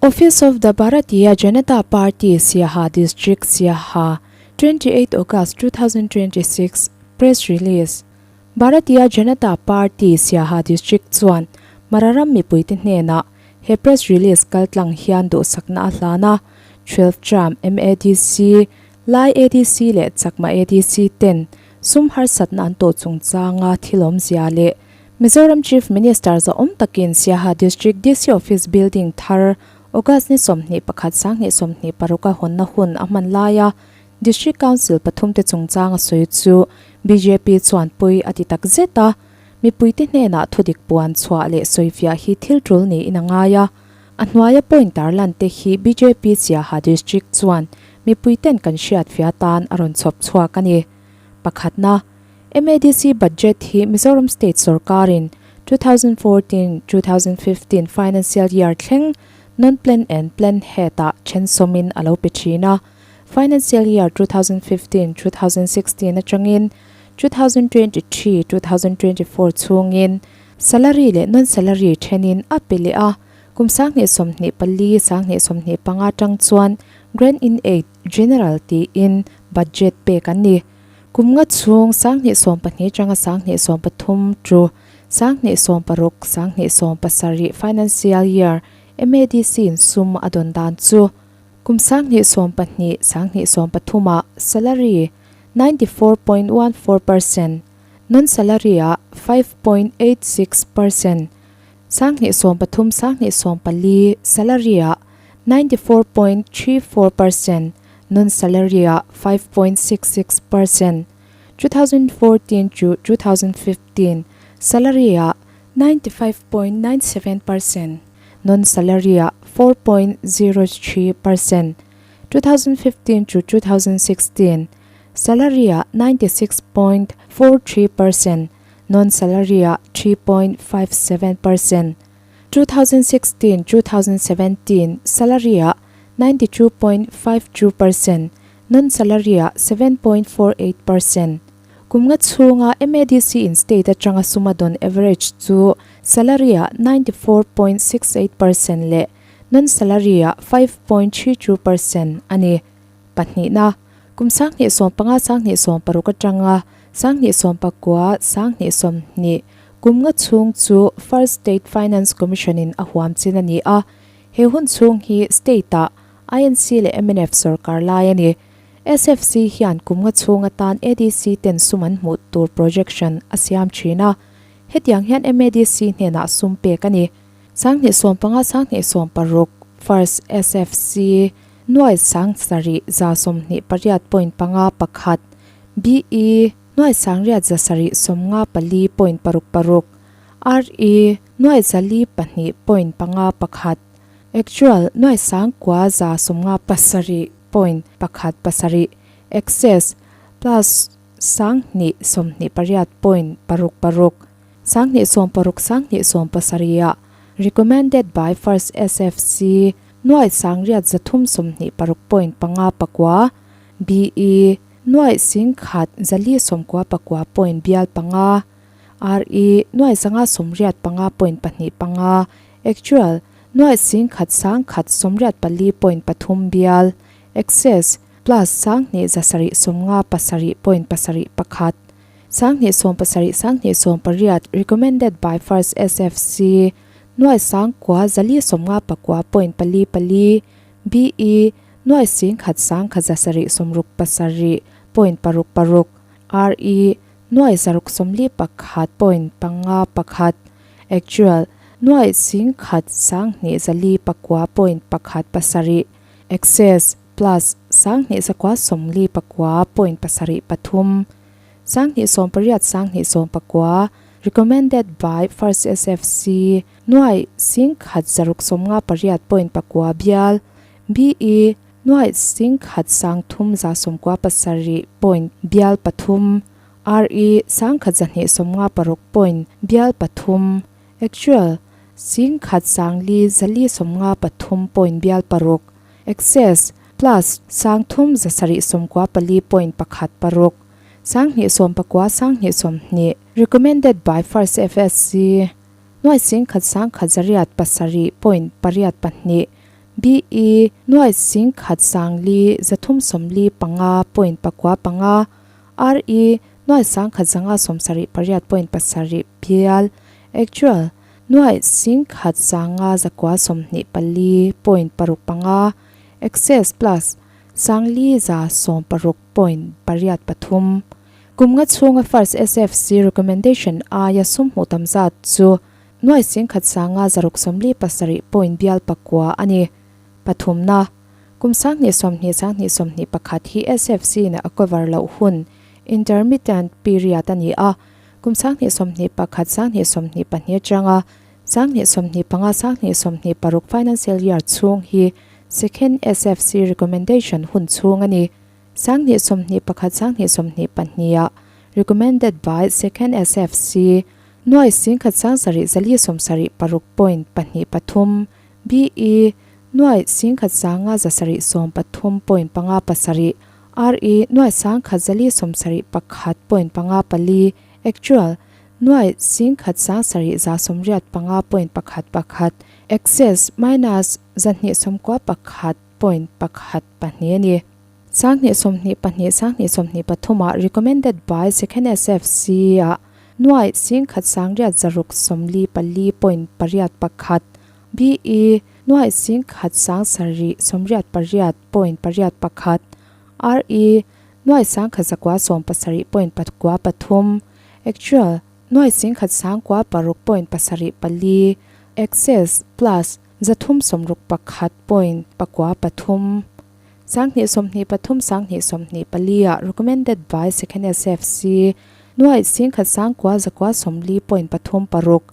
Office of the Bharatiya Janata Party Siaha District Siaha 28 August 2026 Press Release Bharatiya Janata Party Siaha District chuan Mararam mipuite hnenah he press release kaltlang hian duhsakna a hlan a, 12 term MADC, Lai ADC leh Chakma ADC ten sum harsatna an tawh chungchanga thil awmzia leh Mizoram Chief Minister zahawm takin Siaha District DC Office Building thar August ni 21 2026 a hawnna hun a hman laia District Council pathumte chungchanga sawi chu bjp chuan pui a ti tak zet a, mipuite hnenah thudik puan chhuah leh sawifiah hi thil tul niin a ngai a. A hnuaia point tarlan te hi bjp Siaha District chuan mipuiten kan hriatfiah tan a rawn chhawp chhuak a ni. Pakhatna, MADC budget hi Mizoram State sorkarin 2014, 2015 financial year thleng non-plan and plan head-ah then sawmin a lo pe thin a. Financial year 2015, 2016 atangin 2023, 2024 chhungin salary leh non-salary thenin a pe leh a. Kum 2024, 2025 atang chuan Grant in Aid General tiin budget pek an ni. Kum nga chhung 2012 atanga 2013 chu 2016, 2017 financial year MADC in sum a dawn dan chu kum 2012, 2013 ah salary 94.14%, non-salary ah 5.86%, 2013, 2014 salary ah 94.34%, non-salary ah 5.66%, 2014 to 2015 salary ah 95.97%, non-salary ah 4.03%, 2015 to 2016 salary ah 96.43%, non-salary ah 3.57%, 2016 2017 salary ah 92.52%, non-salary ah 7.48%. Kum nga chhunga MADC in state atanga suma dawn average chu salary ah 94.68% leh non-salary ah 5.32% a ni. Pahnihna, kum 2015 2016 atanga 2019 2020 kum nga chhung chu First State Finance Commission in a huam chin a ni a, he hun chhung hi state ah INC leh mnf sorkar lai a ni. SFC hian kum nga chhung atan ADC ten sum an hmuh tur projection a siam thin a, hetiang hian MADC hnenah sum pek a ni. 2015 2016 First SFC nuai 7128.51 BE nuai 9854.66 RE nuai 42.51 Actual nuai 9157.17 Excess plus 2028.66 2016 2017 ah recommended by First SFC nuai 9326.59 BE nuai 10495.5 RE nuai 585.25 Actual nuai 1184.3 bial Excess plus 2757.71 2017 2018 recommended by First SFC nuai 9459.44 BE nuai 1117.66 RE nuai 641.51 Actual nuai 1124.17 Excess plus 2993.73 2018 2019 recommended by First SFC nuai 1658.9 bial BE nuai 1397 point bial pathum RE 1296 point bial pathum Actual 1453 point bial paruk Excess plus 3794.16 2019 2020 recommended by First FSC nuai 11,107.82 BE BE nuai 10 sangli 300 sawmli panga point pakua panga, RE nuai 10 500 78 point pasarih bial, Actual nuai 10 500 924 point paruk panga, Excess plus sangli 160 point pariat pathum. Kum nga chhunga First SFC recommendation aia sum hmuh tam zat chu nuai 10 500 647 point bial pakua a ni. Pathumna, kum 20 20 20 21 hi SFC in a cover loh hun, intermittent period, a ni a. Kum 20 21 20 22 atanga 20 25 20 26 financial year chhung hi Second SFC recommendation hun chhung a ni. 20 21 20 22 ah recommended by Second SFC nuai 10 7 4 76 point pahnih pathum, BE nuai 10 500 713 point panga pasarih, RE nuai 10 471 point panga pali, Actual nuai 10 7 85 point pakhat pakhat, Excess minus 291 point pakhat pahnih a ni. 20 22 20 23 ah recommended by Second SFC ah nuai 10 964 point pariat pakhat, BE nuai 10 7 88 point pariat pakhat, RE nuai 10 917 point pakua pathum, Actual nuai 10 9 6 point pasarih pali, Excess plus 361 point pakua pathum. 2023 2024 ah recommended by Second SFC nuai 10 9 990 point pathum paruk,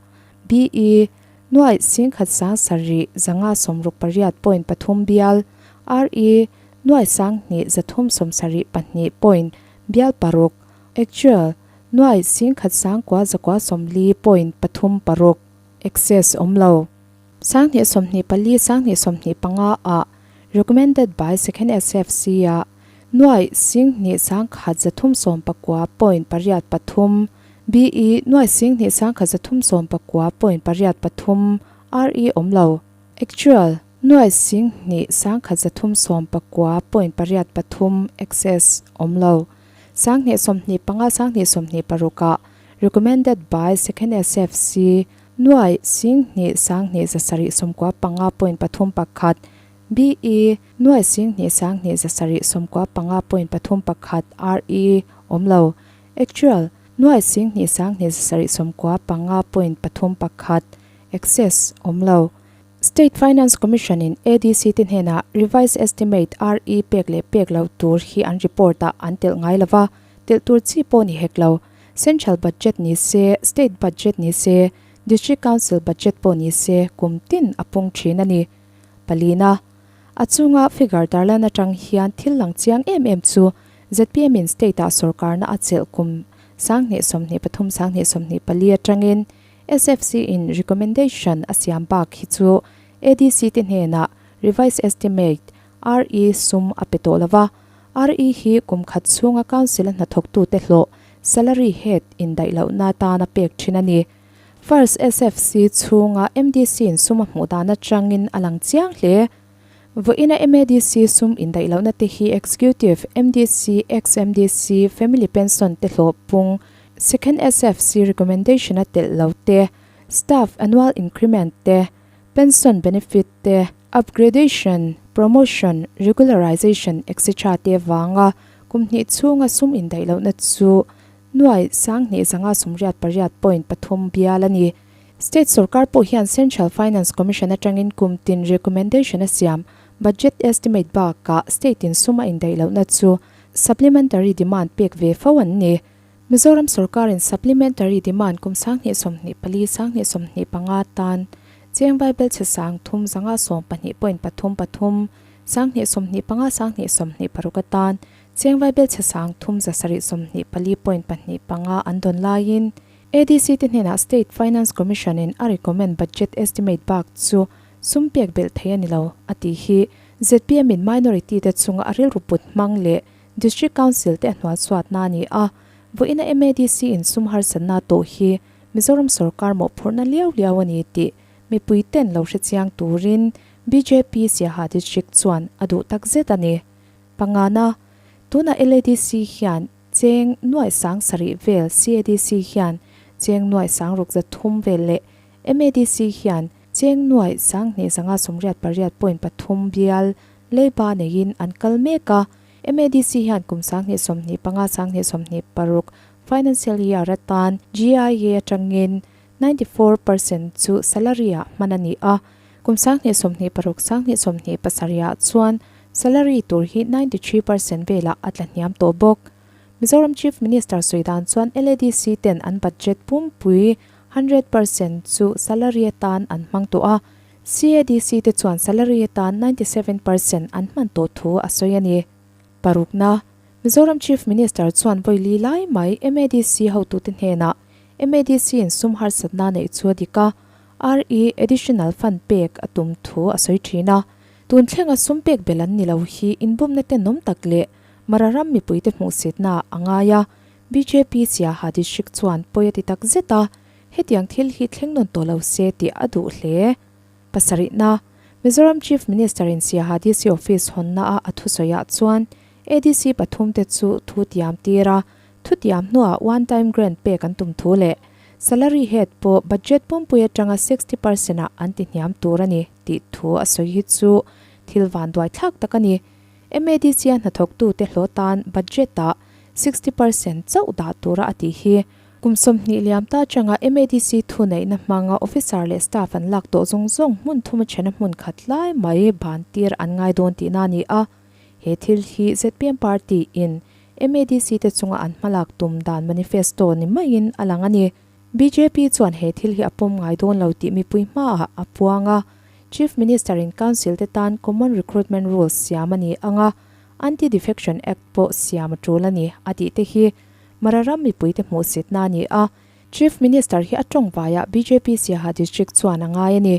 BE nuai 10 7 568 point pathum bial, RE nuai 2 372 point bial paruk, Actual nuai 10 9 990 point pathum paruk, Excess awm lo. 2024 2025 ah recommended by Second SFC ah nuai 2 1 319 point pariat pathum, BE nuai 2 1 319 point pariat pathum, RE awm lo. Actual nuai 2 1 319 point pariat pathum, Excess awm lo. 2025 2026 ah recommended by Second SFC nuai 2 2 795 point pathum pakhat, BE nuai 2 2 795 point pathum pakhat, RE awm lo. Actual nuai 2 2 795 point pathum pakhat, Excess awm lo. State Finance Commission in ADC te hnenah revised estimate RE pek leh pek loh tur hi an report ah an telh ngai lova, telh tur chi pawh ni hek lo. Central budget ni se, state budget ni se, district council budget pawh ni se kum tin a pung thin a ni. Palina, a chunga figure tarlan atang hian thil lang chiang em em chu zpm in state ah sorkarna a chelh kum 2023 2024 atangin SFC in recommendation a siam bak hi chu ADC te hnenah revised estimate, RE, sum a pe tawh lova. RE hi kum khat chhunga council a hnathawktute hlawh, salary head, indaih lohna tana pek thin a ni. First SFC chhunga MDC in sum a hmuh dan atangin a lang chiang hle. Vawiina MADC sum indaih lohna te hi Executive, MDC, Ex-MDC, Family Pension te hlawh pung, Second SFC recommendation a telh lo te, Staff annual increment te, Pension benefit te, Upgradation, Promotion, Regularization etc te vanga kum hnih chhunga sum indaih lohna chu nuai 2588 point pathum bial a ni. State sorkar pawh hian Central Finance Commission atangin kum tin recommendation a siam budget estimate bakah state in sum a indaih lohna chu supplementary demand pek ve fo an ni. Mizoram sorkarin supplementary demand kum 2024 2025 tan cheng vaibelchhe 3512 point pathum pathum, 2025 2026 atan cheng vaibelchhe 3724 point pahnih panga an dawn laiin ADC te hnenah State Finance Commission in a recommend budget estimate bak chu sum pek belh thei a ni lo a tih hi zpm in minority te chunga a rilru put hmang leh District Council te a hnual chhuatna a ni a, vawiina MADC in sum harsatna tawh hi Mizoram sorkar mawhphurhna liau liau a ni tih mipui ten lo hre chiang turin bjp Siaha District chuan a duh takzet a ni. Pangana, Tunah LADC hian cheng nuaih sang sarih vel, CADC hian cheng nuaih sang ruk za thum vel leh MADC hian cheng nuaih sang hnih zanga sawmriat pariat point pathum bial leiba neiin an kal mek a. MADC hian kum 2025 2026 financial year atan GIA atangin 94% chu salary-ah hman a ni a, kum 2026 2027 ah chuan salary tur hi 93% velah a tla hniam tawh bawk. Mizoram Chief Minister sawi dan chuan LADC ten an budget pumpui 100% chu salary atan an hmang tawh a, CADC te chuan salary atan 97% an hman tawh thu a sawi a ni. Parukna, Mizoram Chief Minister chuan vawi li lai mai MADC hotute hnenah MADC in sum harsatna neih chu a dik a, RE Additional Fund pek a tum thu a sawi thin a. Tun thlenga sum pek belh an ni lo hi inbumna tenawm tak leh Mara ram mipuite hmuhsitna a ngai a, bjp Siaha District chuan pawi a ti tak zet a, hetiang thil hi thleng nawn tawh lo se tih a duh hle. Pasarihna, Mizoram Chief Minister in Siaha DC Office hawnna a a thusawiah chuan ADC pathum te chu thu tiam tir a, thu tiam hnuah one time grant pek an tum thu leh salary head pawh budget pumpui atanga 60% ah an ti hniam tur a ni tih thu a sawi hi chu thil vanduai thlak tak a ni. MADC a hnathawktute hlawh tan budget ah 60% chauh dah tura a tih hi Kum 20 liam ta atanga MADC thuneihna hmanga officer leh staff an lak tawh zawng zawng hmun thuma thena hmun khat lai mai ban tir an ngai dawn tihna a ni a. He thil hi zpm party in MADC te chunga an hmalak tum dan manifesto ni maiin a lang a ni. Bjp chuan he thil hi a pawm ngai dawn lo tih mipui hmaah a puang a. Chief Minister in Council te tan Common Recruitment Rules siam a ni ang a, Anti-Defection Act pawh siam a tul a ni a tih te hi Mara ram mipuite hmuhsitna a ni a, Chief Minister hi a tawng vaiah bjp Siaha District chuan a ngai a ni.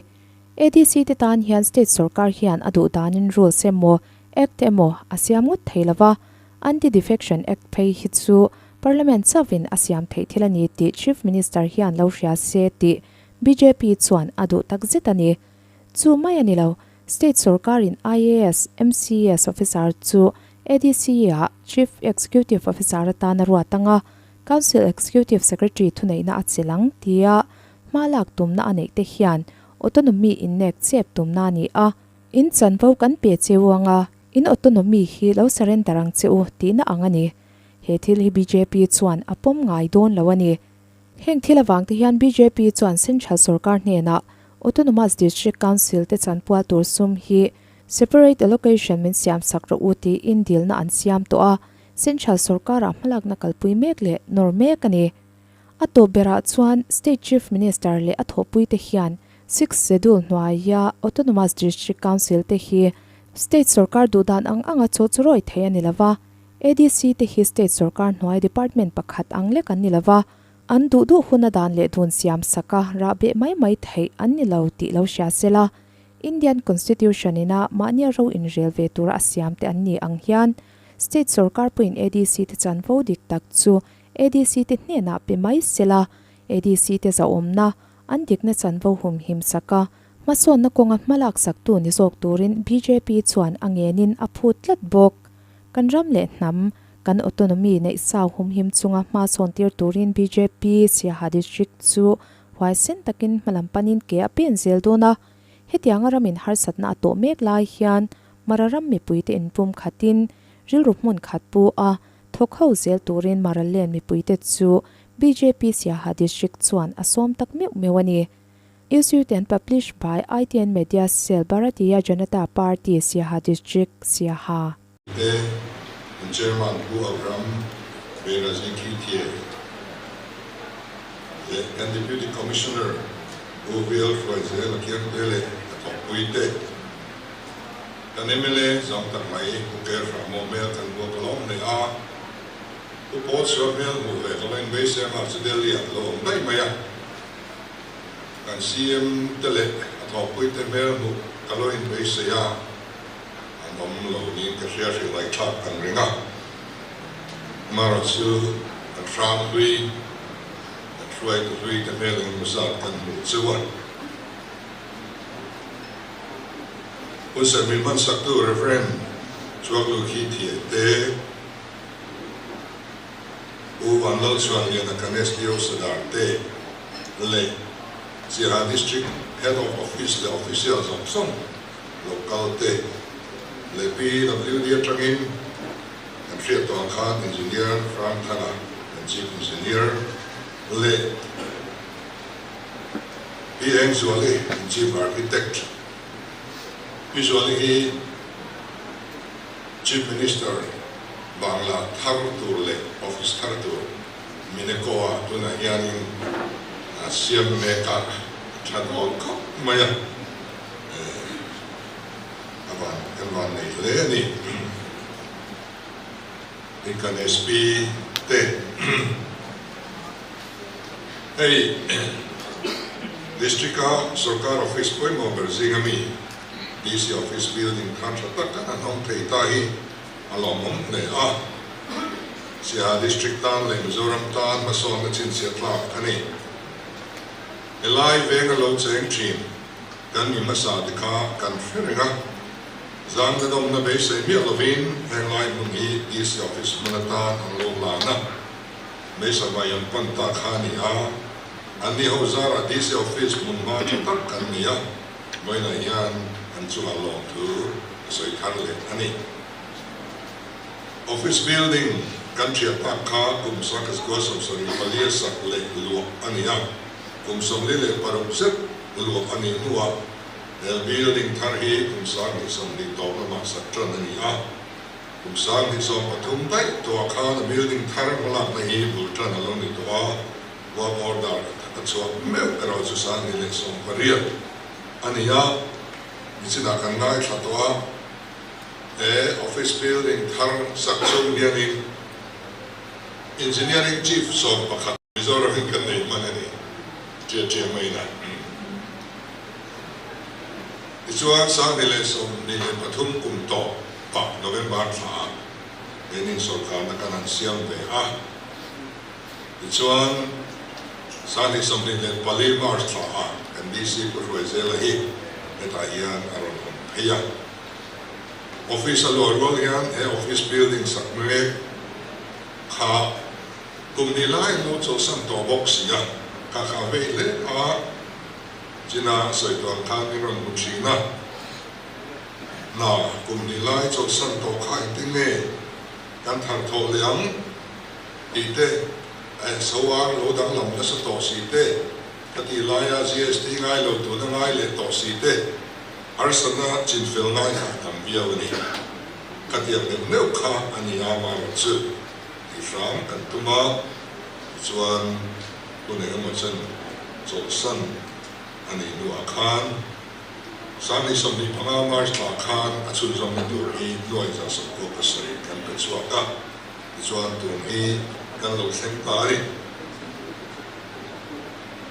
ADC te tan hian state sorkar hian a duh danin rules emaw, act emaw a siam ngawt thei lo va, Anti-Defection Act phei hi chu Parliament chauhin a siam theih thil a ni tih Chief Minister hian lo hria se tih bjp chuan a duh tak zet a ni. Chu mai a ni lo, State sorkarin IAS, MCS officer chu ADC-ah Chief Executive Officer atan a ruat ang a, Council Executive Secretary thuneihna a chilh ang tia hma lak tumna a neih te hian autonomy innek chep tumna a ni a. In chanvo kan pe che u ang a, in autonomy hi lo surrender ang che u tihna ang a ni. He thil hi bjp chuan a pawm ngai dawn lo a ni. Heng thil avang te hian bjp chuan Central sorkar hnenah Autonomous District Council te chanpual tur sum hi Separate allocation min siam sak rawh u tiin dilna an siam tawh a, Central sorkarah hmalakna kalpui mek leh nawr mek a ni. A tawp berah chuan State Chief Minister leh a thawhpuite hian Sixth Schedule hnuaia Autonomous District Council te hi State sorkar duhdan ang anga chaw churawi thei a ni lova, ADC te hi State sorkar hnuai department pakhat ang lek an ni lova, an duh duh huna dan leh dun siam saka rahbeh mai mai theih an ni lo tih lo hria sela. Indian Constitution ina mahnia ro inrel ve tura a siam te an ni ang hian State sorkar pawhin ADC te chanvo dik tak chu ADC te hnenah pe mai sela, ADC te zahawmna, an dikna chanvo humhim sak a, hmasawnna kawnga hmalak saktu ni zawk turin bjp chuan a ngenin a phut tlat bawk. Kan ram leh hnam, kan autonomy neih sau humhim chunga hmasawn tir turin bjp Siaha District chu Huaisen takin hmalam panin ke a pen zel dawn a, hetianga ramin harsatna a tawh mek lai hian Mara ram mipuite inpum khatin rilru hmun khat pu a, thawk ho zel turin Mara Len mipuite chu bjp Siaha District chuan a sawm tak meuh meuh a ni. Issued and published by ITN Media Cell Bharatiya Janata Party Siaha District, Siaha. Te kan Chairman Pu Abraham Benazi Khitie leh kan Deputy Commissioner Pu VL Hruaizel a kiangte leh a thawkpui te, kan mla zam tak mai Pu Ker Hrahmawh hmel kan hmuh ka lawm hle a, Pu Paul Chhuah hmel hmuh ve ka lo inbeise ang a, chu Delhi ah ka lo awm daih mai a, kan CM te leh a thawkpui te hmel hmuh ka lo inbeisei a. An awm lo niin ka hria hrilh ngaihthlak an ring a, Mara chu kan hrang hlui, kan hruaitu hlui te hmel engemaw zat kan hmuh cheu a. Hunserh min hmansaktu Rev. Chuaklu khi Thiai te, Pu Vanlalchhuanliana kan SDO Sadar te leh Siaha District Head of Office leh Official zawng zawng lo kal te leh PWD atangin kan hriat tawh ang khan Engineer Frank Thana kan Chief Engineer leh Pi Engzuali kan Chief Architect Pi Zuali hi Chief Minister Bangla thar tur leh Office thar tur Mineco-ah tunah hianin a siam mek a, a tha dawn khawp mai a, a van kan van nei hle a ni. Tin kan SP te hei District-a sorkar office pawimawh ber zinga mi DC Office building thar tha tak kan han awm thei ta hi a lawmawm hle a. Siaha District tan leh Mizoram tan hmasawnna chhinchhiah tlak a ni. Helai venga lo cheng thin kan mi hmasa te kha kan hre reng a. Zan ka dawmna beisei miah lovin heng lai hmun hi DC Office hmun atan an lo hlan a. Meisa vai an pan ta kha a ni a. Anni ho zarah DC Office hmun hma tha tak kan ni a. Vawiinah hian an chungah lawmthu a sawi thar leh a ni. Office building kan thiah tak kha kum sakasgua 74 a sak leh luah a ni a, kum 46 zet luah a nih hnuah he building thar hi kum 2020 tawp lamah sak tan a ni a. Kum 2013 daih tawhah khan a building thar hmalakna hi bul tan a lo ni tawh a, work order a chhuak meuh erawh chu 2018 a ni a, nichinah kan ngaithla tawh a. He office building thar sak chung hianin Engineering Chief 11 Mizoramin kan nei hman a ni, tia tia mai na. Tichuan 2023 kum tawp pah November thla ah keinin sorkarna kan han siam ve a. Tichuan 2024 March thla ah kan DC Pu Hruaizela hi hetah hian a rawn awm phei a. Office a luah rual hian he office building sak mek kha kum hnih lai an lo chawlhsan tawh bawk si a, kha kha vei hle a, china sawi tawh ang khan min rawn hmu thin a, hna kum hnih lai chawlhsan tawh kha engtin nge kan thar thawh leh ang tih te, SOR lo danglam nasa tawh si te, ka tih laia GST ngai lo tuna ngai leh tawh si te. Harsatna chinfel ngai kha a tam viau a ni. Khatiang deuh meuh kha a ni a, amaherawh chu tih hram kan tum a, tichuan hun eng emaw chen chawlhsan a nih hnuah khan 2025 March thla khan a chhunzawmna tur hi nuai 197 kan pe chhuak a, tichuan tun hi kan lo thleng ta a ni.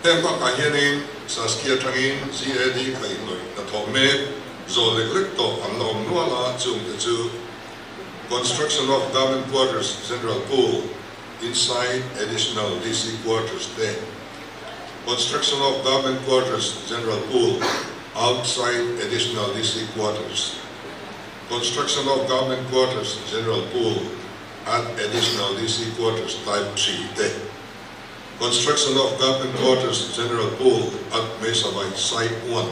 Heng bakah hianin Saskia atangin GAD kaihhnawih hnathawh mek zawh lek lek tawh an la awm nual a, chungte chu Construction of Government Quarters General Pool Inside Additional DC Quarters te, Construction of Government Quarters General Pool Outside Additional DC Quarters, Construction of Government Quarters General Pool at Additional DC Quarters Type 3 te. Construction of Government Quarters General Pool at Mesavai Site 1,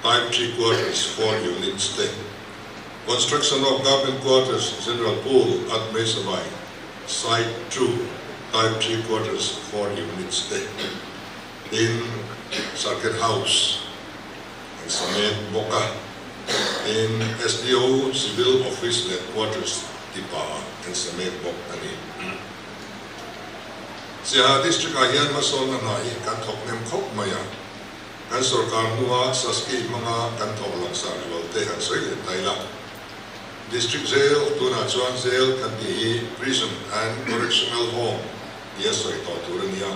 Type 3 Quarters 4 Units te, Construction of Government Quarters General Pool at Mesavai Site 2, Type 3 Quarters 4 Units te, tin Circuit House an sa mek bawk a, tin SDO Civil Office leh Quarters tipa an sa mek bawk a ni. Siaha District ah hian hmasawnna hna hi kan thawk hnem khawp mai a, kan sorkar hnua Saski hmanga kan thawk langsar zual te han sawi leh ta ila. District Jail, tunah chuan Jail kan tih hi Prison and Correctional Home tia sawi tawh tur a ni a,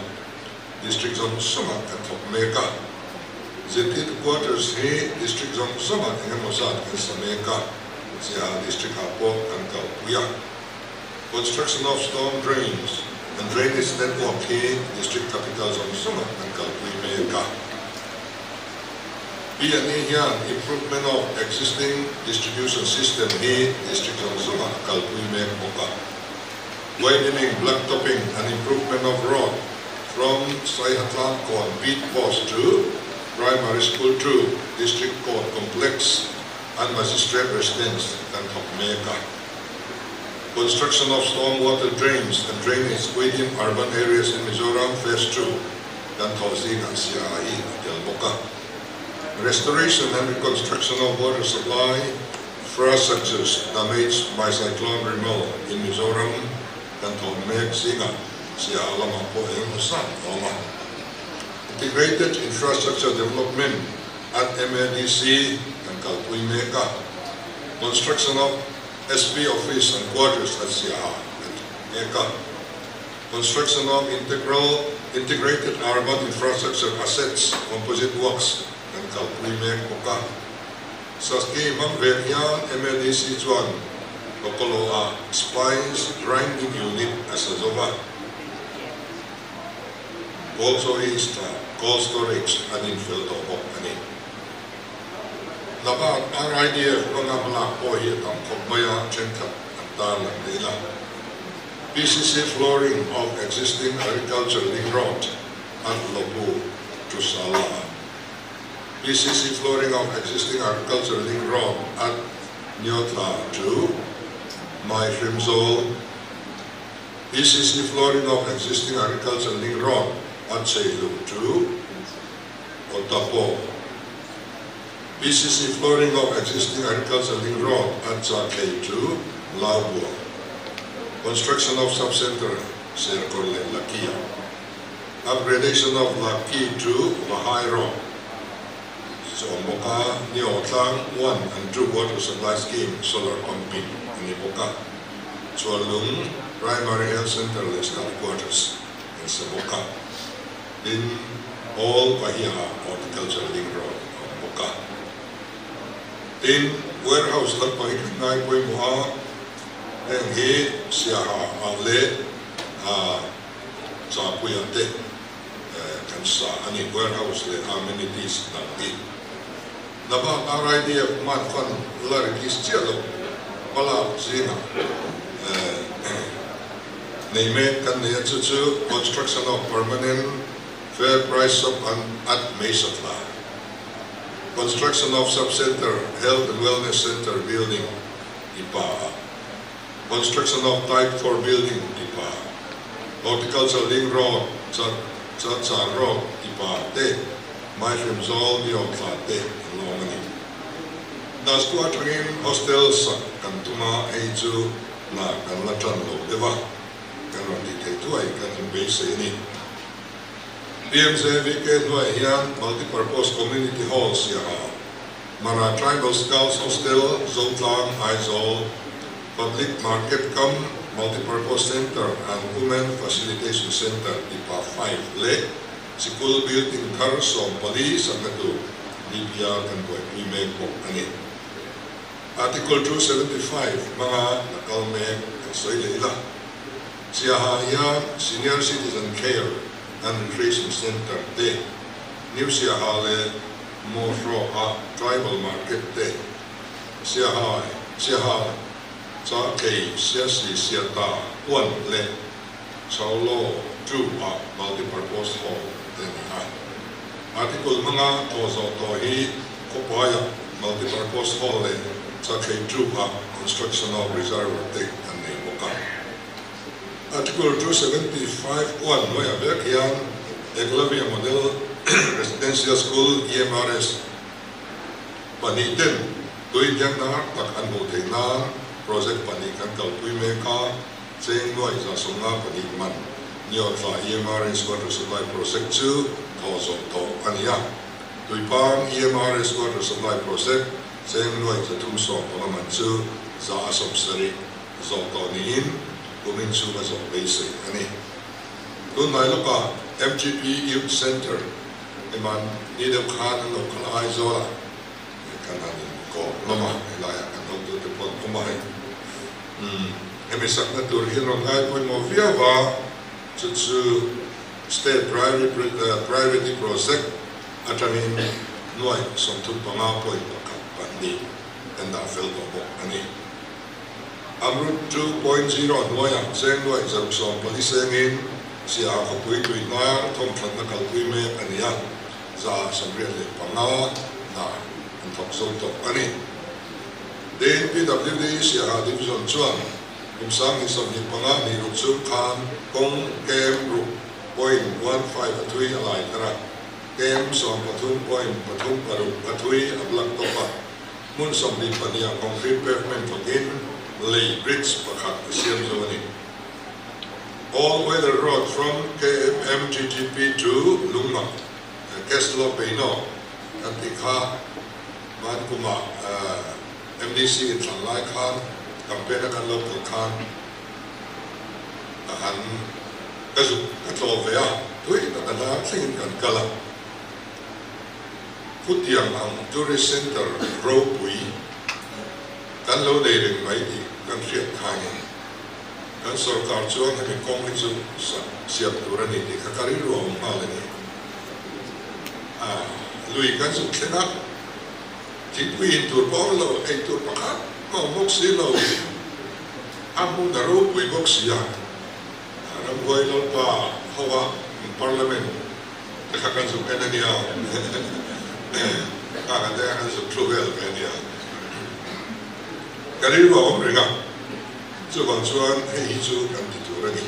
District zawng zawngah kan thawk mek a. Zirtirtu Quarters hi District zawng zawngah eng emaw zat kan sa mek a, Siaha District ah pawh kan kalpui a. Construction of storm drains and drainage network hi District Capital zawng zawngah an kalpui mek a. B&E hian improvement of existing distribution system hi district zawng zawngah a kalpui mek bawk a. Widening, blacktopping and improvement of road from Saihatlang Kawn Beat Post to Primary School to District Court Complex and Magistrate Residence kan thawk mek a. Construction of storm water drains and drainage within urban areas in Mizoram Phase 2 kan thawh zingah Siaha hi a tel bawk a. Restoration and reconstruction of water supply infrastructures damaged by Cyclone Remal in Mizoram kan thawh mek zingah Siaha lamah pawh eng emaw zat a awm a. Integrated Infrastructure Development at MADC kan kalpui mek a. Construction of SP Office and Quarters at Siaha kan thawk mek a. Construction of Integral Integrated Urban Infrastructure Assets Composite Works kan kalpui mek bawk a. Saski hmang vel hian MADC chuan Lokolo-ah Spice Grinding Unit a sa zo va. Cold Storage Cold Storage an infel tawh bawk a ni. Nabak RIDF hmanga hmalak pawh hi a tam khawp mai a, thenkhat an tarlang leh ila. PCC flooring of existing agriculture link road at Lobu to Sala. PCC flooring of existing agriculture link road at Niotla to Maihrimzawl. PCC flooring of existing agriculture link road at Cheilu to Otapo. PCC flooring of existing agriculture link road at Chakhei to Laubua. Construction of sub-center Serkawr leh Lakia. Upgradation of Laki to Vahai road. Chu awm bawk a, Niawhtlang 1 and 2 water supply scheme solar pumping a ni bawk a. Chuanlung Primary Health Centre leh staff quarters an sa bawk a. Tin, All Pahiaha Horticulture Link Road a awm bawk a. Tin, warehouse lampang hi kan ngai pawimawh a, heng hi Siaha ah leh Chapuia te kan sa a ni, warehouse leh amenities dang hi. Nabak RIDF man fund la release chiah lo hmalak zingah nei mek kan nei a, chu chu construction of permanent fair price shop an at Meisatla, construction of sub center health and wellness center building Ipa a, construction of type 4 building Ipa, horticulture link road cha cha char road Ipa te, Maihrim zawl ni awm thla te an la awm a ni. Dasku atangin hostel sak kan tum a, hei chu hna kan la tan lo deuh a, kan rawn tih theih thuai kan inbeisei a ni. PMJVK hnuaiah hian Multipurpose Community Hall Siaha, Mara Tribal Scouts Hostel, Zotlang, Aizawl, Public Market cum Multipurpose Centre and Women Facilitation Centre Ipa 5 leh Sikul building thar 14 sakna tur DPR kan buaipui mek bawk a ni. Article 275 hmanga la kal mek kan sawi leh ila. Siaha hian Senior Citizen Care and Recreation Centre te, New Siaha leh Mawhrawha Tribal Market te, Siaha, Siaha, Chahkei, Siasi, Siata, Uan leh Chaulo 2 ah Multipurpose Hall te a ni a. Article hmanga thaw zawh tawh hi khawpuaiah Multipurpose Hall leh Chakhei 2 ah Construction of Reservoir te an nei bawk a. Article 275 1 hnuaiah vek hian Eklavya Model Residential School, EMRS, pahnih ten tui hnianghnar tak an hmuh theih nan project pahnih kan kalpui mek a. Cheng nuai 154 man Niawhthla EMRS Water Supply Project chu thawh zawh tawh a ni a. Tuipang EMRS Water Supply Project cheng nuai 315 man chu 170 zawh tawh niin kumin chhunga zawh beisei a ni. Tunhnai lawkah MGP Youth Centre eman ni deuh khan an lo kal Aizawlah kan han inkawm hlawm a, helaiah kan hotute pawh an awm a hei. Umm, hemi sakna tur hi rawn ngai pawimawh viau a, chu chu State Priority Project atangin Nuai 35 point pakhat pahnih kan dah fel tawh bawk a ni. Amrut 2.0 hnuaiah cheng nuai 114 sengin Siaha khawpui tui hnar thawmthatna kalpui mek a ni a, 85% hna an thawk zo tawh a ni. Tin, PWD Siaha Division chuan kum 2025 ni ruk chhung khan kawng kem ruk point one five a thui a lai thar a, kem 13 point pathum paruk a thui a black top a, hmun 22 ah concrete pavement thawkin lei bridge pakhat a siam zo a ni. All weather road from KMMGTP to Lungmak, Keslo Peino kan tih kha hman kumah MDC inthlan lai khan campaign a kan lo kal khan ka han ka zuk ka tlawm ve a, tui tak a hnar thlengin kan kal a. Khutiang ang tourist center ropui kan lo nei reng mai tih kan hriat khanin kan sorkar chuan hemi kawng hi chu sak siam tur a ni tih kha ka rilru a awm nghal a ni. A lui kan zuk thleng a, thingpui in tur pawh awm lo, ei tur pakhat a awm bawk si lo, a hmun a ropui bawk si a, Ramhuai Lalpa hova Parliament te kha kan zuk en a nia, kha kan te kha kan zuk thu vel ve a nia. Ka rilru a awm reng a, chuvang chuan hei hi chu kan ti tur a ni.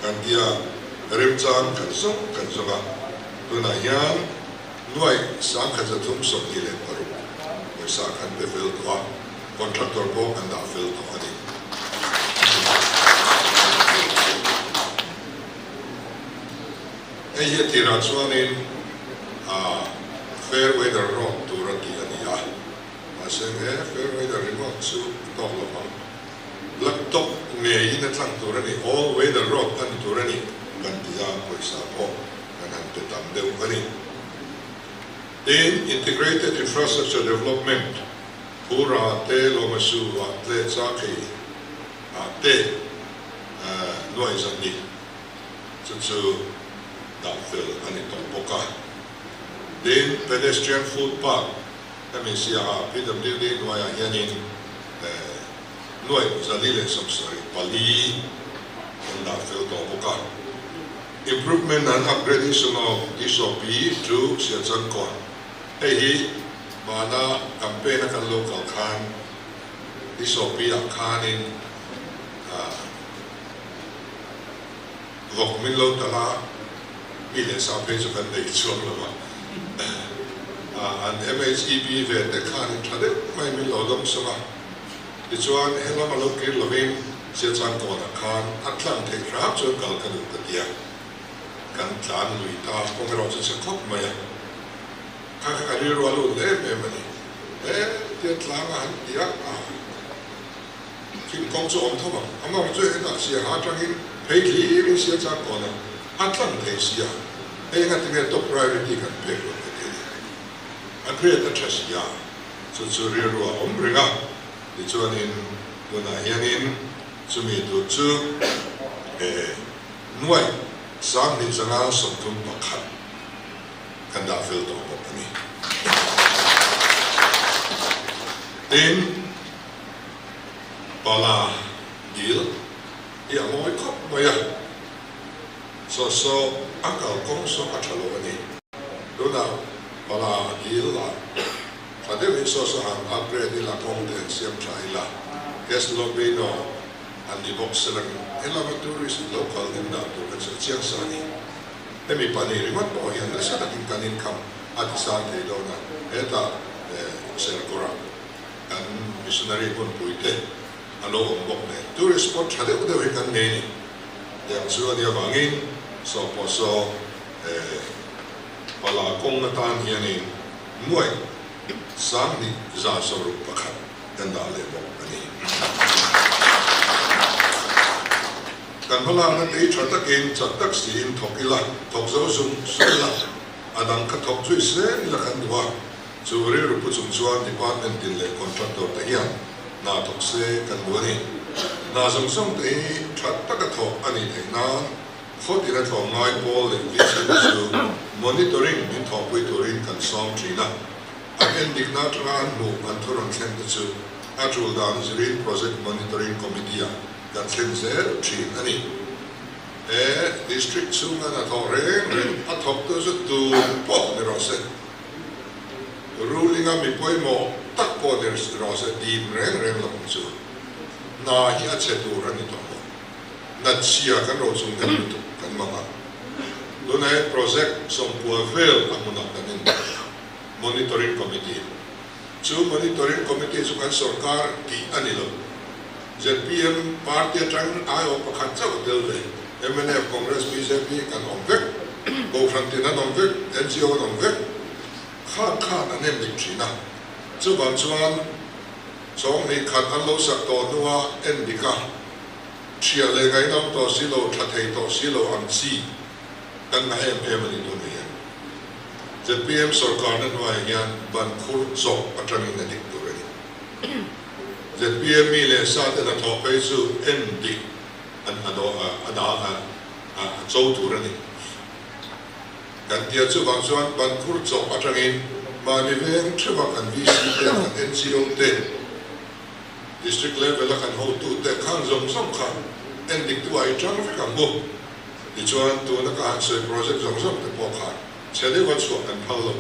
Kan tia remchang kan zawng kan zawng a, tunah hian nuai 1326 pawisa kan pe fel tawh a, contractor pawh kan dah fel tawh a ni. Hei hi a tirah chuanin fair weather road tur a tih a ni a, mahse he fair weather ringawt chu a tawk lo vang. Black top ngeiin a tlang tur a ni, all weather road a ni tur a ni kan ti a, pawisa pawh kan han pe tam deuh a ni. Tin, Integrated Infrastructure Development, Phura te, Lomasu ah tle Chakhei ah te nuai zan ni, chu chu dah fel a ni tawh bawk a. Tin, Pedestrian Footpath, hemi siaha PWD hnuaiah hianin nuai 474 an dah fel tawh bawk a. Improvement and Upgradation of DSOP to Siachangkawn, hei hi hmana campaign a kan lo kal khan DSOP ah khanin vawk min lo talh a, mi leh sa phei chu kan nei chhuak lo va, an MHEP ve te khanin tha deuh mai min lo dawng sawng a, tichuan helam a lo kir lovin Siachangkawnah khan a tlan theih hram chuan kal ka duh ka ti a, kan tlan lui ta kawng erawh chu chhe khawp mai a, kha kha ka rilru a lut em em a ni, he tia tlang a han ti a, Thil kawng chu awm tho ang. A mawng chu hetah Siaha atangin phei thlirin Siachangkawnah a tlang thei sia. Hei enga tinge top priority kan pek loh ka ti a ni. A grade a tha sia, chu chu rilru a awm reng a. Tichuanin tunah hianin chumi tur chu nuaih 2531 kan dah fel tawh bawk a ni. Tin. Pala dil hi a mawi khawp mai a, saw saw a kalkawng saw a tha lo a ni. Tunah pala dil ah tha deuhin saw saw han upgrade ila, kawng te han siam tha ila, guest lobby no an ni bawk se lang helama tourist lo kal hnem dan tur kha chu a chiang sa a ni. Hemi pahnih ringawt pawh hian nasa takin kan income a ti sang thei dawn a, hetah Serkawrah Kan missionary hmunpui te a lo awm bawk nen tourist spot tha deuh deuh hi kan nei ni. Tiang chu a nih avangin saw pawh saw pala kawng atan hianin nuaih 2161 kan dah leh bawk a ni. Kan hmalakna te hi tha takin chak tak siin thawk ila, thawk zo zung zung ila, a dang kha thawk zui zel ila kan duh a. Chu rilru pu chung chuan department tin leh contractor te hian hna thawk se kan duh a ni. Hna zawng zawng te hi tha taka thawk a nih theih nan Khawtina tlawmngai pawl leh VC te chu monitoring min thawhpui turin kan sawm thin a, an endikna atanga an hmuh an thu rawn thlen te chu a tul dan zirin Project Monitoring Committee-ah kan thlen zel thin a ni. He District chhunga hnathawh reng reng a thawktu chu tu pawh ni rawh se. Ruling-a mi pawimawh tak pawh ni rawh se dim reng reng lo ang chu. Hna hi a chhe tur a ni tawh lo. Hna chhia kan rochung hnem lutuk kan mang a. Tunah hian project sawmpua vel a hmunah kan in Monitoring Committee. Chu Monitoring Committee chu kan sorkar tih a ni lo. Zpm party atang aiawh pakhat chauh a tel ve. Mnf, Congress, bjp kan awm vek. Kohhran tin an awm vek, ngo an awm vek. Khan khan an en dik thin a. Chuvang chuan chawnghnih khat an lo sak tawh hnua en dik a, thiah leh ngaihnawm tawh si lo, tha thei tawh si lo ang chi kan ngah em em a ni tunah hian. Zpm sorkarna hnuaiah hian ban khur chawp atangin a dik tur a ni. Zpm mi leh sa te hnathawh phei chu en dik an a a a cho tur a ni. Kan tia chuvang chuan ban khur chawp atangin mahni veng theuha kan VC te, kan NGO te, District level a kan hotu te khang zawng zawng kha en dik tu ah i tang vek ang u. Tichuan tuna ka han sawi project zawng zawng te pawh kha chhe deuha chhuah kan phal lo.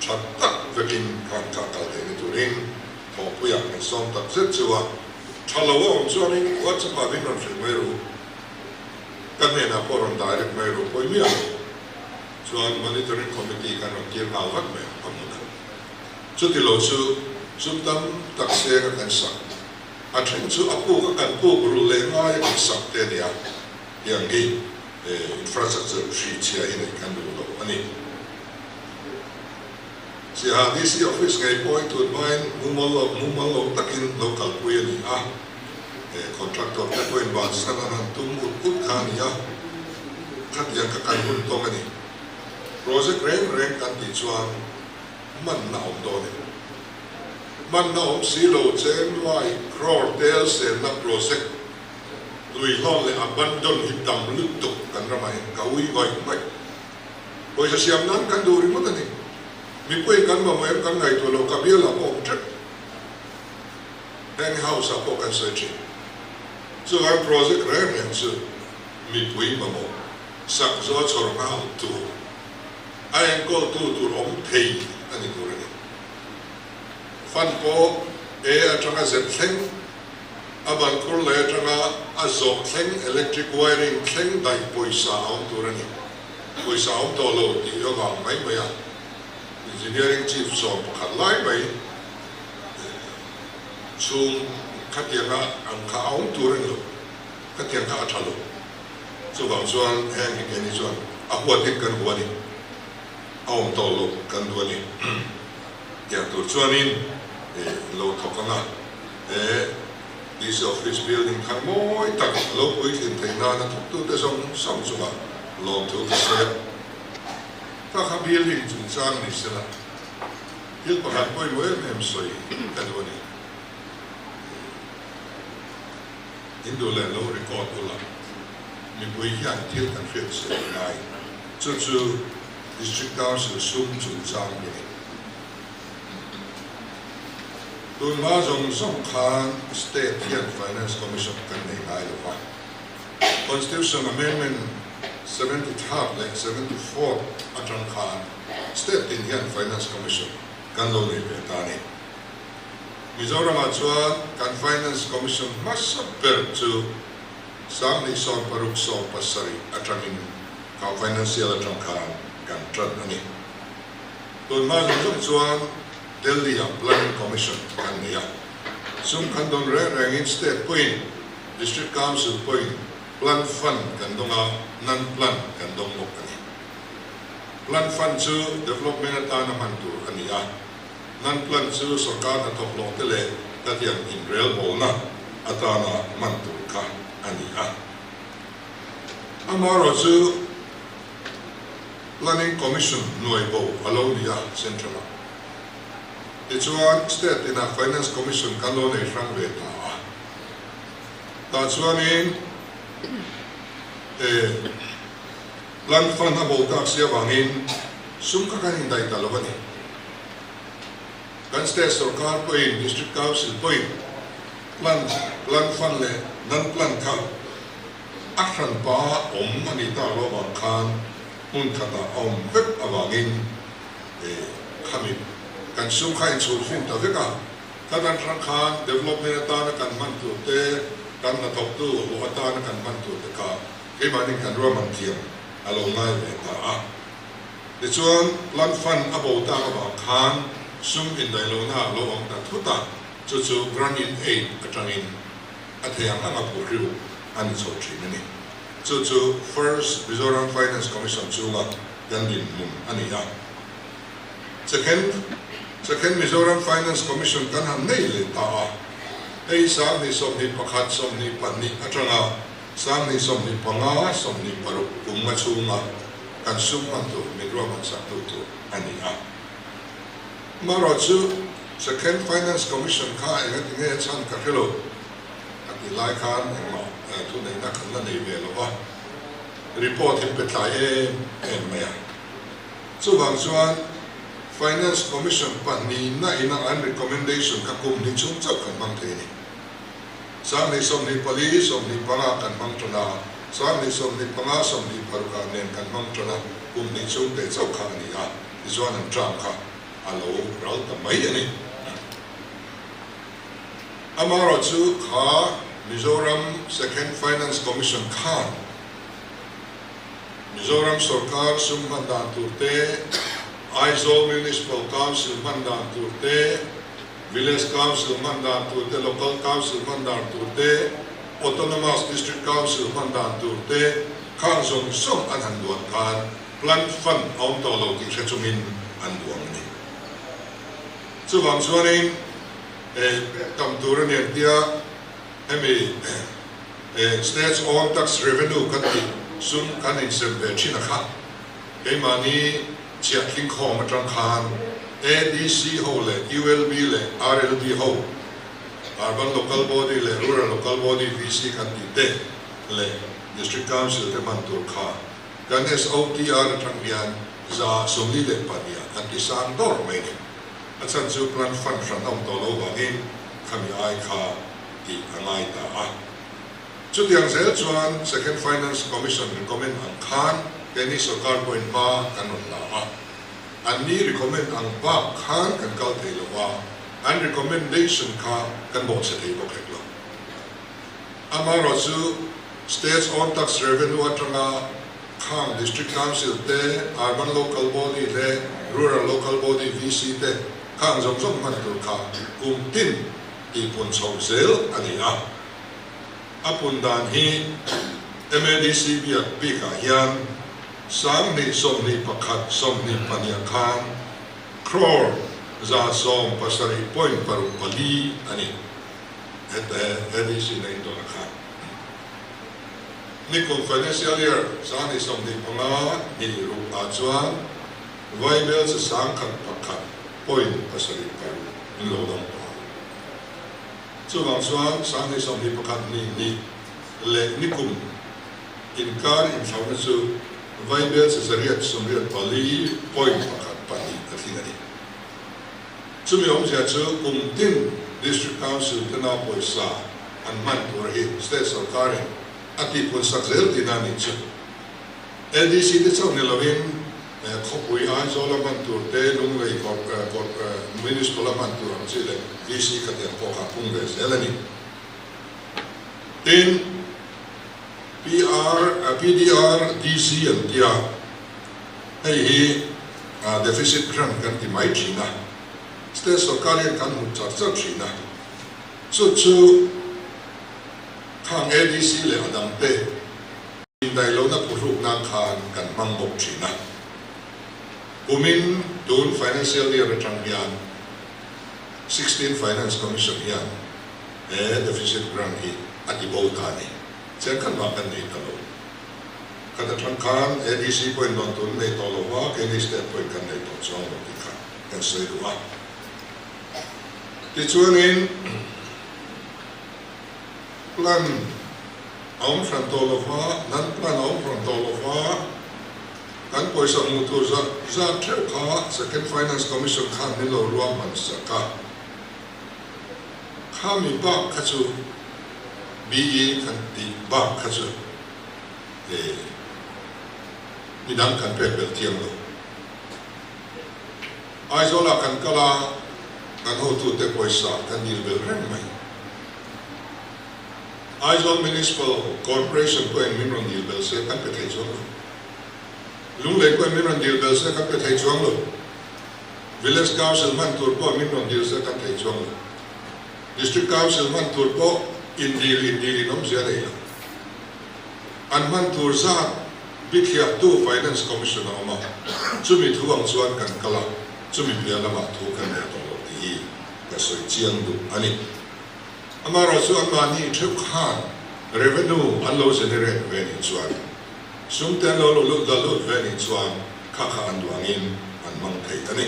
Tha tak vekin khan kha kal theihna turin thawhpuiah kan sawm tak zet chu a. Tha lo a awm chuanin WhatsApp ah min rawn hrilh mai ru. Ka hnenah pawh rawn direct mai ru pawi miah lo. Chuan monitoring committee kan rawn tir nghal vat mai ang ka hmun a. Chuti lo chu sum tam tak seng a kan sak. A then chu a puk a kan puk rulh leh ngai a kan sak te a nia. Tiang hi infrastructure hri chhia hi neih kan duh lo a ni. Siaha DC office ngei pawh hi tun hmain mumal lo mumal lo takin lo kalpui a ni a. Contractor te pawhin bansan an han tum ut ut kha a ni a. Khatiang kha kan hun tawng a ni. Project reng reng kan tih chuan hmanna awm dawn em? Hmanna awm si lo cheng nuai crore tel senna project lui hlawn leh abandon hi tam lutuk kan ramah hian ka ui ngawih ngawih. Pawisa siam nan kan duh ringawt a ni. Mipui kan mamawh em kan ngaihtuah lo ka bialah pawh awm tep. Heng house ah pawh kan sawi thin. Chuvang project reng reng chu mipui mamawh sak zaw chhawr nghal tur a enkawltu tur awm thei a ni tur a ni. Fund pawh A atanga Z thleng, a ban khur lei atanga a zawh thleng electric wiring thleng daih pawisa a awm tur a ni. Pawisa a awm tawh lo tih avang mai mai a Engineering Chief sawm pakhat lai mai chhung khatianga ang kha a awm tur a ni lo, khatiang kha a tha lo. Chuvang chuan heng hi keini chuan a huatin kan hu a ni, a awm tawh lo kan duh a ni. Tiang tur chuanin lo thawk ang a, he DC Office building thar mawi tak lo puitlin theih nana thawktute zawng zawng chungah lawmthu ka sawi a. Ka kha building chungchang ni sela thil pakhat pawimawh em em sawi ka duh a ni. In duh leh lo record ula, mipui hian thil kan hriat chhiat a ngai. Chu chu District Council sum chungchang hi a ni. Tunhma zawng zawng khan State hian Finance Commission kan nei ngai lo va. Constitution Amendment 73 leh 74 atang khan State tin hian Finance Commission kan lo nei ve ta a ni. Mizoramah chuan kan Finance Commission hmasa ber chu 2067 atangin kha financial atang khan kan tan a ni. Tunhma zawng zawng chuan Delhi-ah Planning Commission kan nei a, sum kan dawn reng rengin State pawhin, District Council pawhin Plan Fund kan dawng a, Non-Plan kan dawng bawk a ni. Plan Fund chu development atana hman tur a ni a. Non-plan chu sorkar hnathawk hlawh te leh khatiang inrelbawlna atana hman tur kha a ni a. Amaherawh chu Planning Commission hnuai bo a lo ni a Central-ah. Tichuan State tinah Finance Commission kan lo nei hrang ve ta a. Tah chuanin e. Plan fund a bo tak si avangin sum kha kan indaih ta lo a ni. Kan state sorkar pawhin, District Council pawhin plan, plan fund leh non plan kha a hranpa awm a nih tak lo avang khan hmun khatah a awm vek avangin khami kan sum kha inchhun fim ta vek a. Kan an hrang khan development atana kan hman tur te, kan hnathawktu hlawh atana kan hman tur te kha keimahni kan ruahman thiam a lo ngai ve ta a. Tichuan, Plan Fund a bo tak avang khan sum indaihlohna a lo awm ta thut a, chu chu Grant in Aid atangin a thei ang anga phuhriu a ni chho thin a ni. Chu chu First Mizoram Finance Commission chunga kan dinhmun a ni a. Second Second Mizoram Finance Commission kan han nei leh ta a, hei 2021 22 atanga 2025, 26 kum nga chhunga kan sum hman tur min ruahman sak tu tur a ni a. Amaherawhchu Second Finance Commission kha engati nge a chhan ka hre lo a tih lai khan engmah thuneihna kan la nei ve lo va, report hi pe tlai em em mai a. Chuvang chuan Finance Commission pahnihna ina an recommendation kha kum hnih chhung chauh kan hmang thei a ni. 2024, 25 kan hmang tan a, 2025, 26 ah nen kan hmang tan a, kum hnih chhung teh chauh kha a ni a, tichuan an term kha a lo ral ta mai a ni. Amaherawhchu kha Mizoram Second Finance Commission khan Mizoram sorkar sum hman dan tur te, Aizawl Municipal Council hman dan tur te, Village Council hman dan tur te, Local Council hman dan tur te, Autonomous District Council hman dan tur te khang zawng zawng an han duan khan Plan Fund a awm tawh lo tih hre chungin an duang a ni. Chuvang chuanin pek tam tur a ni ang tia hemi State's Own Tax Revenue kan tih sum kan insem ve thin a kha keimahni Chiah tlingkhawm atang khan ADC ho leh ULB leh RLB ho, Urban Local Body leh Rural Local Body VC kan tih te leh District Council te hman tur kha kan SOTR atang hian 42 ah an ti sang dawr mai ni. A chhan chu Plan Fund hran a awm tawh lo vangin khami ai kha tih a ngai ta a. Chutiang zel chuan Second Finance Commission recommend ang khan keini sorkar pawhin hma kan rawn la a. Anni recommend ang bak khan kan kal thei lo va, an recommendation kha kan bawhchhe thei bawk hek lo. Amaherawhchu State's own tax revenue atanga khang District Council te, Urban Local Body leh Rural Local Body VC te khang zawng zawng hman tur kha kum tin tihpun chhoh zel a ni a. A pun dan hi MADC biak bikah hian 2021, 22 khan crore 170.64 a ni. Heta he ADC na intawn a khan. Nikum financial year 2025, 2 ah chuan vaibel chi 101.76 in lo dang tawh a. Chuvang chuan 2021 ni ni leh nikum inkar inthlauhna chu vaibel chi 884.14 a tling a ni. Chumi awmzia chu kum tin District Council tena pawisa an hman tur hi State sorkarin a tihpun sak zel tihna a nih chu. ADC te chauh ni lovin khawpui Aizawl a hman tur te, Lunglei Municipal a hman tur ang chi leh VC khatiang pawh kha a pung ve zel a ni. Tin, PR, PDR, DC an tia, hei hi deficit grant kan ti mai thin a, State sorkar hian kan hmu char char thin a, chu chu khang ADC leh a dangte, Indaihlohna phuhruk nan khan kan hmang bawk thin a. Kumin tun financial year atang hian 16 Finance Commission hian he deficit grant hi a ti bo ta a ni. Chiang khat mah kan nei ta lo. Khat atang khan ADC pawhin dawn tun nei tawh lo va, keini state pawhin kan nei tawh chuang lo tih kha kan sawi duh a. Tichuanin plan a awm hran tawh lo va, nan plan a awm hran tawh lo va. pawisa hmuh tur zat zat theuh kha Second Finance Commission khan min lo ruahman sak a. Khami bak kha chu BE kan tih bak kha chu eh midang kan pek belh thiang lo. Aizawlah kan kal a, kan hotute pawisa kan dil belh reng mai. Aizawl Municipal Corporation pawhin min rawn dil belh se kan pe thei chuang lo. Lunglei pawhin min rawn dil belh se kan pe thei chuang lo. Village Council hman tur pawh min rawn dil se kan thei chuang lo. District Council hman tur pawh indil indil in awmzia nei lo. An hman tur zat bithliahtu Finance Commission a awm a, chumi thu ang chuan kan kal a, chumi piah lamah thu kan nei tawh lo tih hi ka sawi chiang duh a ni. Amaherawhchu anmahni theuh khan revenue an lo generate ve nih chuan, sum te an lo lo lut la lut ve nih chuan kha kha an duh angin an hmang thei a ni.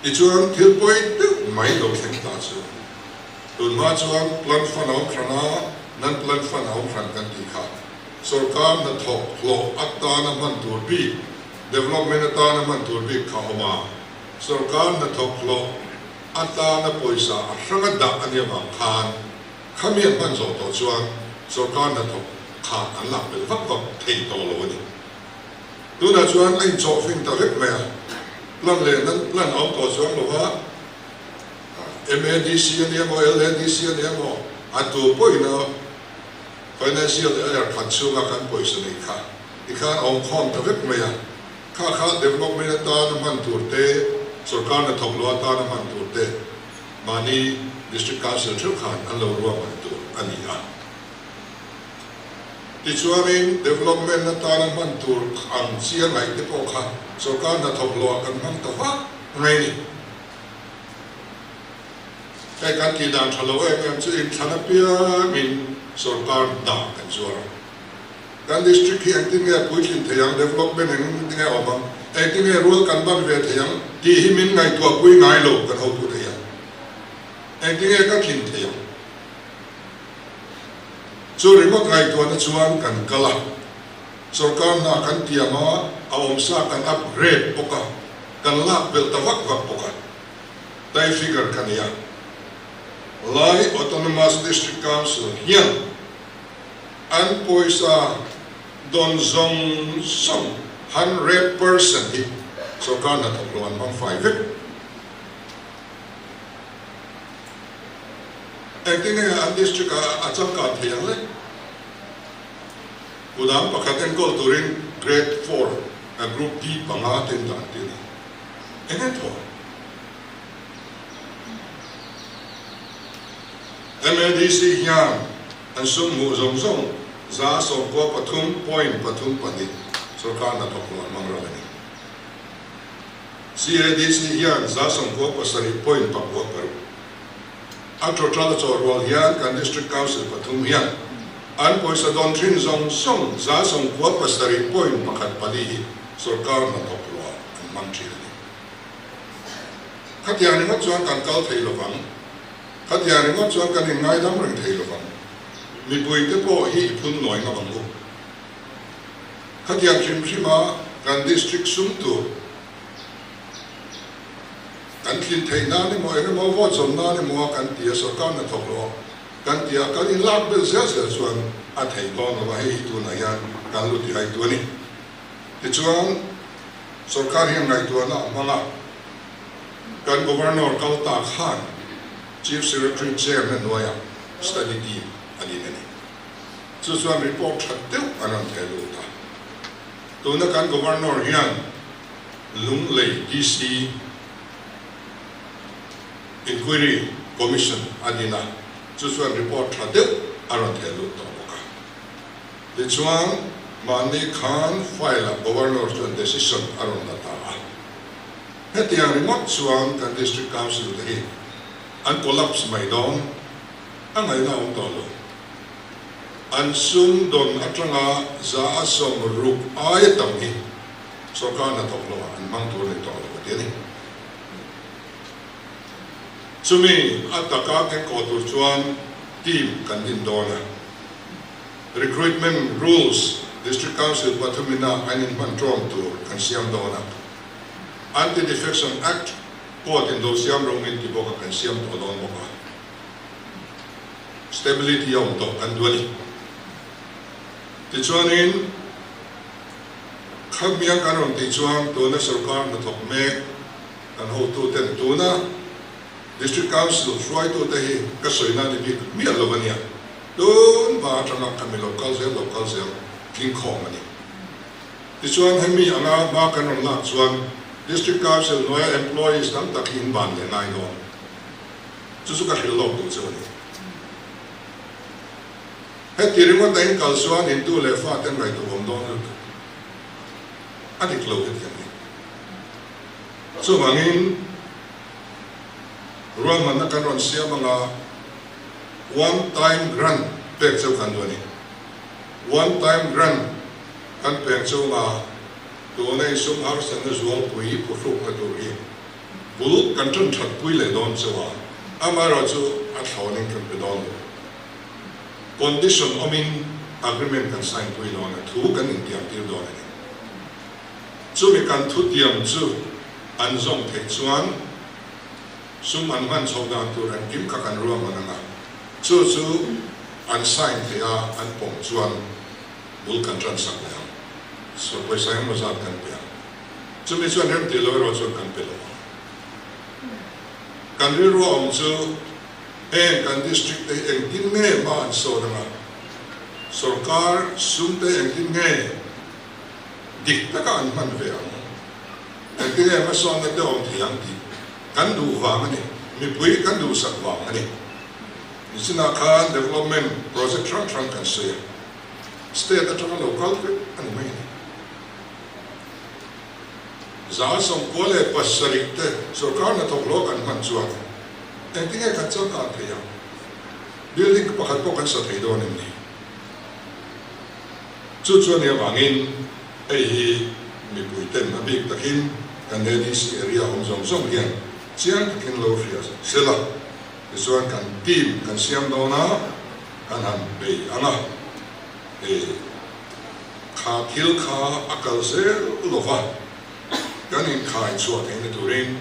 Tichuan thil pawi deuh mai lo thleng ta chu tunhma chuan plan fund a awm hran a, non plan fund a awm hran kan tih kha sorkar hnathawk hlawh atana hman tur bik, development atana hman tur bik kha a awm a, sorkar hnathawk hlawh Atana pawisa a hranga dah a nih avang khan khami an hman zawh tawh chuan sorkar hnathawk kha an lak belh vak vak thei tawh lo a ni. Tunah chuan a inchawh fing ta vek mai a, plan leh nan plan a awm tawh chuang lo va, MADC a ni emaw LADC a ni emaw a tu pawhin a financial year khat chhunga kan pawisa neih kha tikhan a awm khawm ta vek mai a. Kha kha development atana hman tur te, sorkar hnathawk lo atana hman tur te mahni District Council theuh khan an lo ruahman tur a ni a. Tichuanin development atana hman tur ang chi a ngaih te pawh kha sorkar hnathawk lo ah kan hmang ta vak mai a ni. Hei kan tih dan tha lo em em chu inthlan apiangin sorkar hna kan zuar a. Kan district hi engtin nge puitlin thei ang, development engtin nge awm ang, engtin nge rual kan ban ve thei ang tih hi min ngaihtuahpui ngai lo kan hotu thei ang. Engtin nge ka tlin thei ang? Chu ringawt ngaihtuahna chuan kan kal a, sorkar hna kan tiam a, a awmsa kan upgrade bawk a, kan lak belh ta vak vak bawk a. Tai figure ka nei a, Lai Autonomous District Council hian An pawisa dawn zawng zawng 100% hi sorkar hnathawk lo an hmang fai vek. Engtin nge an district ah a changkan thei ang le? Kudam pakhat enkawl turin grade four a group D panga ten dan tin a eng nge thaw? MADC hian An sum hmuh zawng zawng 93.32 sorkar hnathawk lo an hmang ral a ni. CADC hian 97.46. A total a chawh rual hian kan District Council pathum hian an pawisa dawn thin zawng zawng 97.14 hi sorkar hnathawk lo ah an hmang thin a ni. Khatiang ringawt chuan kan kal thei lovang. Khatiang ringawt chuan kan inngaidam reng thei lovang. Mipuite pawh hi i phun nawi ngam ang u. Khatiang hrim hrima kan district sum tur kan thlin theih nan emaw eng emaw vote zawm nan emaw a kan ti a, sorkar hnathawk lo kan ti a, kan inlak belh zel zel chuan a theih dawn lo a, hei hi tunah hian kan lu tihaitu a ni. Tichuan sorkar hian ngaihtuahna a hmang a. Kan Governor kal ta khan Chief Secretary Chair na hnuaiah study team a din a ni. Chu chuan report that deuh an rawn theh lut a. Tuna kan Governor hian Lunglei DC Inquiry Commission a din a, chu chuan report tha deuh a rawn theh lut tawh bawk a. Tichuan mahni khan file-ah Governor chuan decision a rawn la ta a. Hetiang ringawt chuan kan District Council te hi an collapse mai dawn a ngaihna a awm tawh lo. An sum dawn atanga 60% aia tam hi sorkar hnathawk lo ah an hmang tur a ni tawh lo a ti a ni. Chumi a taka kenkawh tur chuan team kan din dawn a, recruitment rules. District Council pathumina an inhman ṭawm tur kan siam dawn a. Anti-Defection Act court in lo siam rawh min ti bawk a, kan siam tawh dawn bawk a. Stability a awm tawh kan duh a ni. Tichuanin khamiang kan rawn tih chuan tuna sorkar hnathawk mek kan hotuten tuna District Council hruaitute hi ka sawina ni bik miah lo a nia. Tun hma atanga ka mi lo kal zel lo kal zel tling khawm a ni. Tichuan hemi anga hma kan rawn lak chuan District Council hnuaia employees tam tak hi in ban leh ngai dawn. Chu chu ka hrilh lawk duh chu a ni. Heti ringawt a in kal chuan in tu leh fa ten ngaihtuah awm dawn lutuk. A dik lo hetiang hi. Chuvangin ruahmanna kan rawn siam anga one time grant pek cheu kan duh a ni. One time grant kan pek cheu anga tuna in sum harsatna zualpui phuhrukna tur hi bul kan tan that pui leh dawn cheu a, amaherawhchu a thlawnin kan pe dawn lo. Condition awmin agreement kan sign pui dawn a, thu kan intiam tir dawn a ni. Chumi kan thutiam chu an zawm theih chuan sum an hman chhoh dan tur an kim kha kan ruahman ang a, chu chu an sign theih a, an pawm chuan bul kan tan sak leh ang. So pawisa engemaw zat kan pe ang. Chumi chuan rem tih lo erawh chuan kan pe lo ang. Kan rilru a awm chu heng kan district te hi engtin nge hma an sawn ang a, sorkar sum te engtin nge dik taka an hman ve ang? Engtin nge hmasawnna te awm thei ang tih kan duh vang a ni, mipui kan duhsak vang a ni. Nichinah khan development project hrang hrang kan sawi a, state atanga lo kal vek a ni mai a ni. 97 te sorkar hnathawk hlawh kan hman chuan engtin nge kan changkang thei ang? Building pakhat pawh kan sa thei dawn em ni? Chu chu a nih avangin hei hi mipui ten a bik takin kan ADC area awm zawng zawng hian chiang takin lo hria sela, tichuan kan team kan siam dawn a, kan han bei ang a, hei kha thil kha a kal zel lova kan inkhai chhuah theihna turin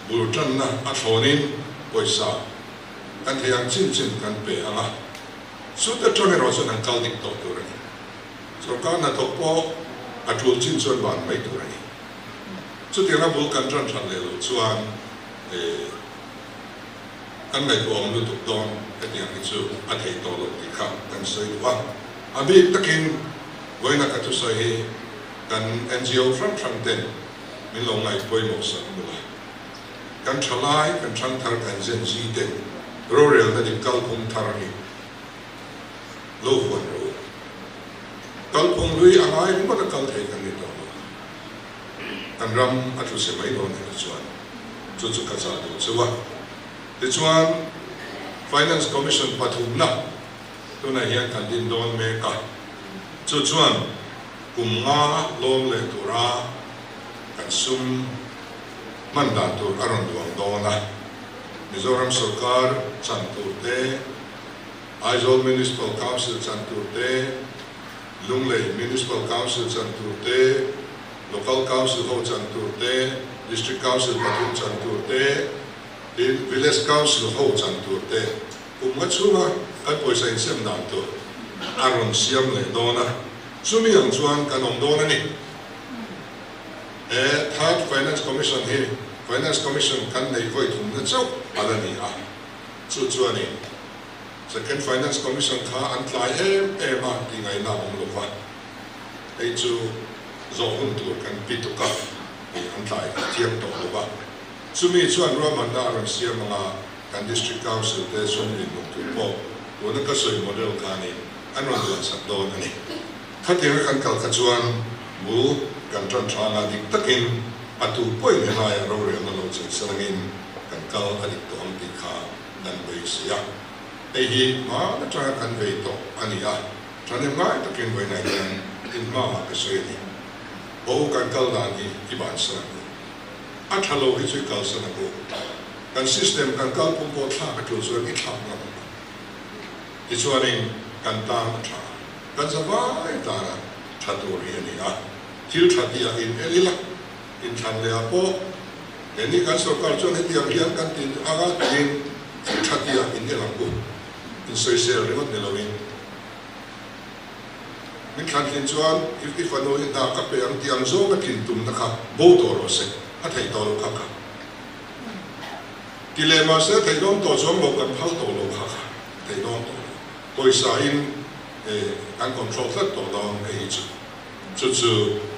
bul tanna a thlawnin pawisa kan thei ang chin chin kan pe ang a. Chute tang erawh chuan an kal dik tawh tur a ni. Sorkar hnathawk pawh a tul chin chuan ban mai tur a ni. Chutianga bul kan tan that leh loh chuan kan ngaihtuahawm lutuk dawn hetiang hi chu a theih tawh loh tih kha kan sawi duh a. A bik takin vawiina ka thusawi hi kan NGO hrang hrang ten min lo ngaih pawimawh sak mul a. Kan thalai, kan thangthar, kan Gen Z ten rorelna dik kalphung thar hi lo huan rawh u. Kalphung hlui a ngai ringawt a kal thei kan ni tawh lo. Kan ram a tlu se mai dawn heti chuan chu chu ka chah duh chu a. Tichuan Finance Commission pathumna tunah hian kan din dawn mek a, chu chuan kum nga lawm leh tura kan sum hman dan tur a rawn duang dawn a, Mizoram sawrkar chan tur te, Aizawl Municipal Council chan tur te, Lunglei Municipal Council chan tur te, Local Council ho chan tur te, District Council pathum chan tur te, tin Village Council ho chan tur te kum nga chhunga kan pawisa insem dan tur a rawn siam leh dawn a, chumi ang chuan kan awm dawn a ni. He Third Finance Commission hi Finance Commission kan neih vawi thumna chauh a la ni a, chu chuanin Second Finance Commission kha an tlai em em a tih ngaihna a awm lo va, hei chu zawh hun tur kan pi tuk a tih an tlai thiam tawh lo va. Chumi chuan ruahmanna a rawn siam anga kan District Council te sum inhmuh tur pawh tuna ka sawi model khanin an rawn duansak dawn a ni. Khatianga kan kal kha chuan bul kan tan tha nga dik takin a tu pawhin helaiah rorelna lo chei salangin kan kal a dik tawh ang tih kha kan beisei a. Hei hi hma atanga kan vei tawh a ni a, thahnem ngai takin vawiinah hian in hmaah ka sawi a ni. Bo kan kal dan hi i bansan ang u. A tha lo hi chu i kalsan ang u. Kan system kan kalphung pawh thlak a tul chuan i thlak ngam ang u. Tichuanin kan tan a tha. Kan zavai tana tha tur hi a ni a, thil tha tia in el ila, inthlan leh ah pawh he ni kan sorkar chuan hetiang hian kan ti anga tiin thil tha tia in el ang u, insawisel ringawt ni loin. Min thlan thin chuan i fanu hi hna ka pe ang tih ang zawnga thin tumna kha bo tawh rawh se, a theih tawh loh kha kha. Ti leh mahse theih dawn tawh chuang lo kan phal tawh lo kha kha theih dawn tawh lo. Pawisa in kan control tlat tawh dawn hei hi chu. Chu chu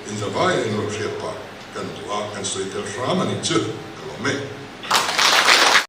in zavai in rawn hriat pah kan duh a, kan sawi tel hram a nih chu ka lawm e.